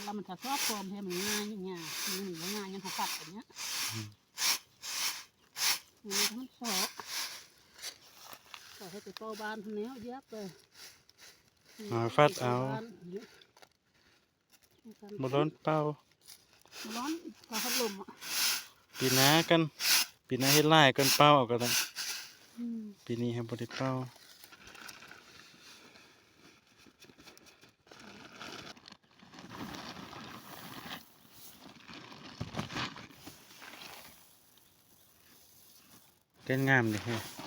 ແລ້ວມັນຈະຊອກຄວາມໃຫ້ມັນງ່າຍຫຍັງຍາກ ມັນບໍ່ງ່າຍຫຍັງ ເຮົາຕັດອັນເນີ້ຍ ອືມ ນີ້ມັນຊອກ ກໍໃຫ້ໄປເຝົ້າບ້ານພຸ້ນແລ້ວ ຢຽບໄປ ມາຟັດເອົາ ບໍ່ຮ້ອນເປົ່າ ບໍ່ຮ້ອນ ເປົ່າພັດລົມອະ ປີໜ້າກັນ ປີໜ້າເຮັດຫຼາຍກ່ອນເປົ່າເອົາກໍໄດ້ ອືມ ປີນີ້ຫາບໍ່ໄດ້ເປົ່າ. ແກ່ນງາມເດ້